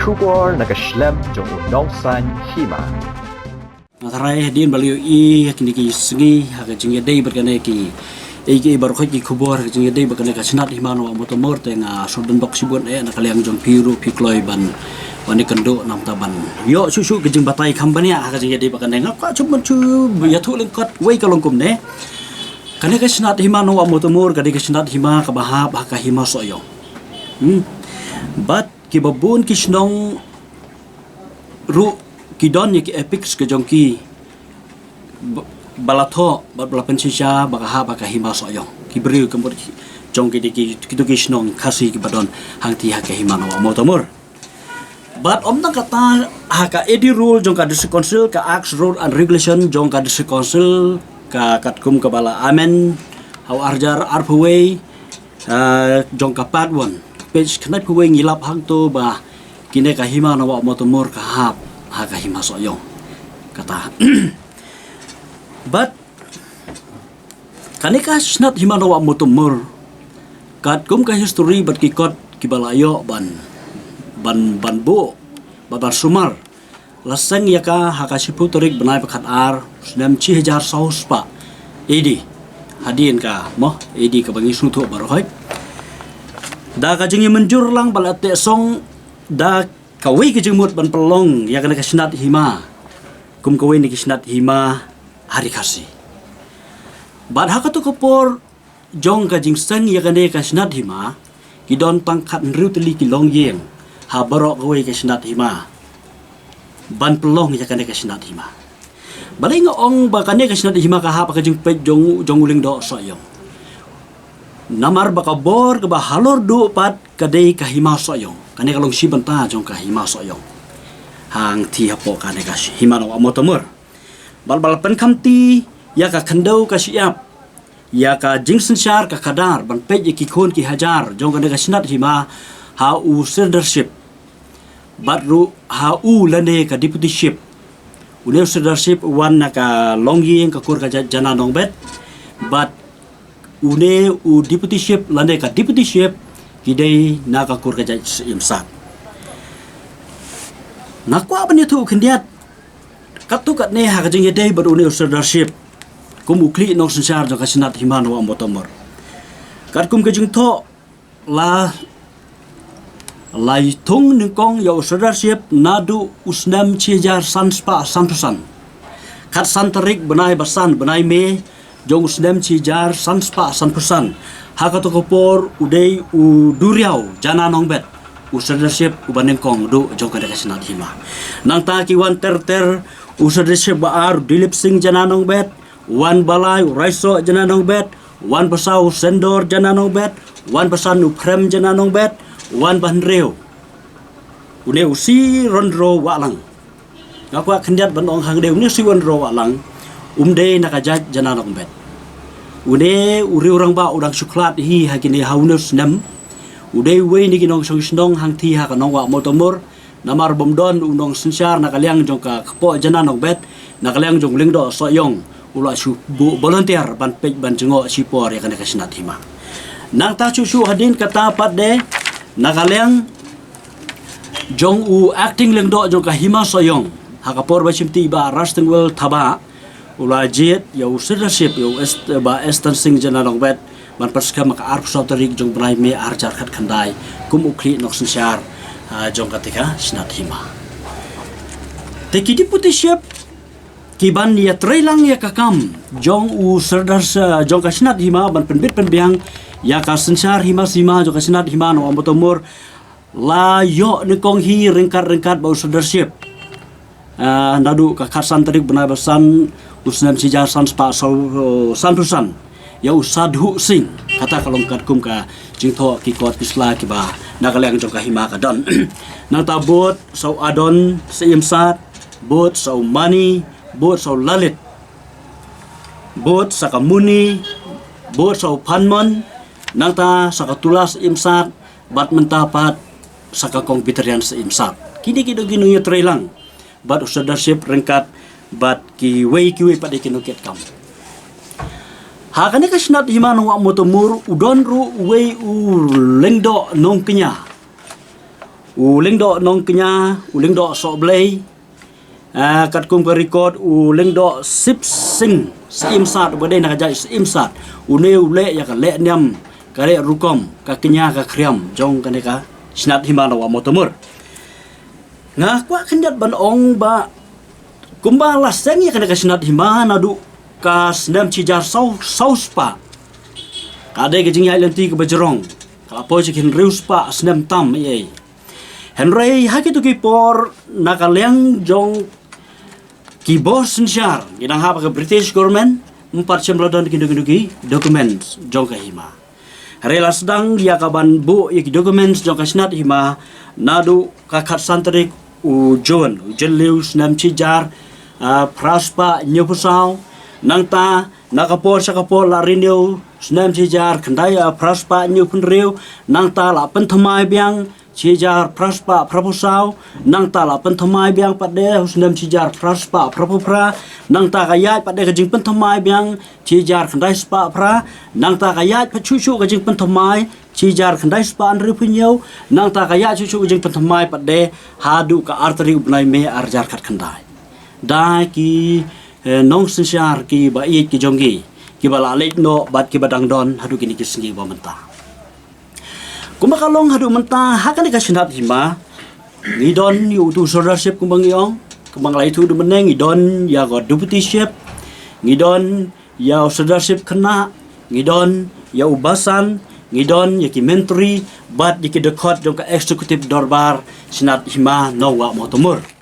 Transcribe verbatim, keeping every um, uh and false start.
Khubor na ka shlem jong u nongsan hima. Nga tharai hadien ba la ïohi ha kine ki sngi ha ka jingïadei bad kane ki, eh, ki baroh ki khubor ha ka jingïadei bad kane ka shnat hima na Wah Mawtamur, te nga shu don bok shibun eh na ka liang jong phi ruh phi kloi ban, ban ïakynduh namar ban ïoh shuh shuh ka jingbatai kham bniah ha ka jingïadei bad kane. Nga kwah shu ban shu ïathuh lyngkot wei ka long kumne. Kane ka shnat hima na Wah Mawtamur ka dei ka shnat hima kaba hap ha ka hima Sohiong. Hmm. Bad kiba bun ki shnong ruh ki don ïa ki epics ka jong ki ba, ba la thoh bad ba la pynshisha ba ka hap ha ka hima Sohiong. Ki briew ka mut jong ki dei ki, kito ki shnong Khasi kiba don hangtei ha ka hima na Wah Mawtamur. Bad ym tang kata, ha ka A D rule jong ka District Council, ka Acts, Rule and Regulation jong ka District Council, ka katkum kaba la amend ha u arhajar arphew wei, ah, jong ka part one, page khyndai phew wei ngi lap hangto ba kine ka hima na Wah Mawtamur ka hap ha ka hima Sohiong. Kata. Bad kane ka shnat hima na Wah Mawtamur, katkum ka history bad ki kot kiba la ïoh ban, ban, ban buh, ban, ban sumar, la seng ïa ka ha ka shiphew tarik bnai ba khatar, snem shi hajar saw spah A D. Hadien ka, mo, A D kaba ngi sngewthuh baroh. Da ka jingïamynjur lang ba la teh song da kawei ka jingmut ban pynlong ïa kane ka shnat hima kum kawei na ki shnat hima ha ri Khasi. Bad ha kato ka por jong ka jingseng ïa kane ka shnat hima, ki don tang khathynriew tylli ki longïing ha baroh kawei ka shnat hima ban pynlong ïa kane ka shnat hima. Balei nga ong ba kane ka shnat hima ka hap ha ka jingpeit jong, jong u lyngdoh Sohiong? Namar ba ka bor kaba halor duh pat ka dei ka hima Sohiong. Kane ka long shi bynta jong ka hima Sohiong. Hangtei hapoh kane ka hima na Wah Mawtamur. Bad ba la pynkhamti ïa ka khyndew ka shyiap, ïa ka jingsynshar ka khadar ban peit ïa ki khun ki hajar jong kane ka shnat hima ha u sirdarship bad ruh ha u lane ka deputyship. Une u sirdarship u wan na ka longïing ka kur ka jait Jana Nongbet, bad une u deputyship lane ka deputyship ki dei na ka kur ka jait Syiem Sat. Nga kwah ban ïathuh khyndiat katto katne ha ka jingïadei bad une u sirdarship kum u khlieh nongsynshar jong ka shnat hima na Wah Mawtamur. Katkum ka jingthoh, la, la ïathung nyngkong ïa u sirdarship naduh u snem shi hajar san spah sanphew san. Khatsan tarik bnai ba san, bnai May jong u snem shi hajar san spah sanphew san. Ha kato ka por u dei u duriaw Jana Nongbet u sirdarship uba nyngkong duh jong kane ka shnat hima. Nangta ki wan ter ter, u sirdarship ba ar u Dilip Singh Jana Nongbet, wan ba lai u Raisoh Jana Nongbet, wan ba saw u Sendor Jana Nongbet, wan ba san u Phrem Jana Nongbet, wan ba hynriew une u Sironro Wahlang. Nga kwah khyndiat ban ong hangne, une u Sironro Wahlang um dei na ka jait Jana Nongbet. Une u riewrangbah u dang shu khlad hi ha kine ha une u snem. U dei uwei na ki nongshong shnong hangtei ha ka nong Wah Mawtamur. Namar bym don u nongsynshar na ka liang jong ka kpoh Jana Nongbet, na ka liang jong u lyngdoh Sohiong, u la shu buh volunteer ban peit ban jngoh shipor ïa kane ka shnat hima. Nangta shuh shuh hadien kata pat de, na ka liang jong u acting lyngdoh jong ka hima Sohiong ha ka por ba shimti, i Bah Rajtengwel Thabah, u la jied ïa u sirdarship ïa u Est-, Bah Esther Singh Jana Nongbet ban pynskhem ha ka arphew saw tarik jong bnai May arhajar khatkhyndai kum u khlieh nongsynshar, ah, jong kata ka shnat hima. Te ki deputyship ki ban ïatreilang ïa ka kam jong u sirdar, ah, jong ka shnat hima ban pynbit pynbiang ïa ka synshar hima sima jong ka shnat hima na Wah Mawtamur, la ïoh nyngkong hi ryngkat ryngkat bad u sirdarship. Ah, naduh ka khatsan tarik bnai ba san u snem shi hajar san spah saw, oh, sanphew san, ïa u Sadhu Singh. Kata ka long katkum ka jingthoh ki kot ki sla kiba na ka liang jong ka hima ka don. Nangta bud sa u Adon Syiem Sat, bud sa u Mani, bud sa u Lalit, bud sa ka Muni, bud sa u Phanmon, nangta sa ka Tula Syiem Sat, bad mynta pat sa ka Kong Biterian Syiem Sat. Kine ki dei ki nongïatreilang bad u sirdarship ryngkat bad kiwei kiwei pat de ki nongkitkam. Ha kane ka shnat hima na Wah Mawtamur u don ruh uwei u lyngdoh nongkñia. U Lyngdoh Nongkñia, u Lyngdoh Sohblei, ah, katkum ka record u Lyngdoh Sipsing Syiemsat, uba dei na ka jaid Syiemsat, une u leh ïa ka lehniam, ka leh rukom, ka kñia ka khriam jong kane ka shnat hima na Wah Mawtamur. Nga kwah khyndiat ban ong ba kumba la seng ïa kane ka shnat hima naduh ka snem shi hajar saw, saw spah, ka dei ka jingïaid lynti kaba jrong, ka la poi sha ki hynriew spah snem tam ei ei. Hynrei ha kito ki por na ka liang jong ki bor synshar, ngi dang hap ha ka British government, ym pat shym la don kino kino ki documents jong ka hima. Hynrei la sdang ïa ka ban buh ïa ki documents jong ka shnat hima naduh ka khatsan tarik u Jun, u Jylliew, snem shi hajar, ah, phra spah hynñiew phew saw. Nangta na ka por sha ka por la renew, snem shi hajar khyndai, ah, phra spah hynñiew phew hynriew. Nangta la pynthymmai biang, shi hajar phra spah phra phew saw. Nangta la pynthymmai biang pat de, snem shi hajar phra spah phra phew phra. Nangta ka ïaid pat de ka jingpynthymmai biang, shi hajar khyndai spah phra. Nangta ka ïaid pat shuh shuh ka jingpynthymmai, shi hajar khyndai spah hynriew phew hynñiew. Nangta ka ïaid shuh shuh ka jingpynthymmai pat de haduh ka ar tarik u bnai May ar hajar khatkhyndai. Da ki, eh, nongsynshar kiba ïeit ki jong ngi, kiba la leit noh bad kiba dang don haduh kine ki sngi ba mynta. Kumba ka long haduh mynta ha kane ka shnat hima, ngi don ïa utu u sirdarship kumba ngi ong, kumba nga la ïathuh mynne, ngi don ïa ka deputyship, ngi don ïa u sirdarship khynnah, ngi don ïa u basan, ngi don ïa ki myntri bad ïa ki dkhot jong ka executive dorbar shnat hima Nongwah Mawtamur.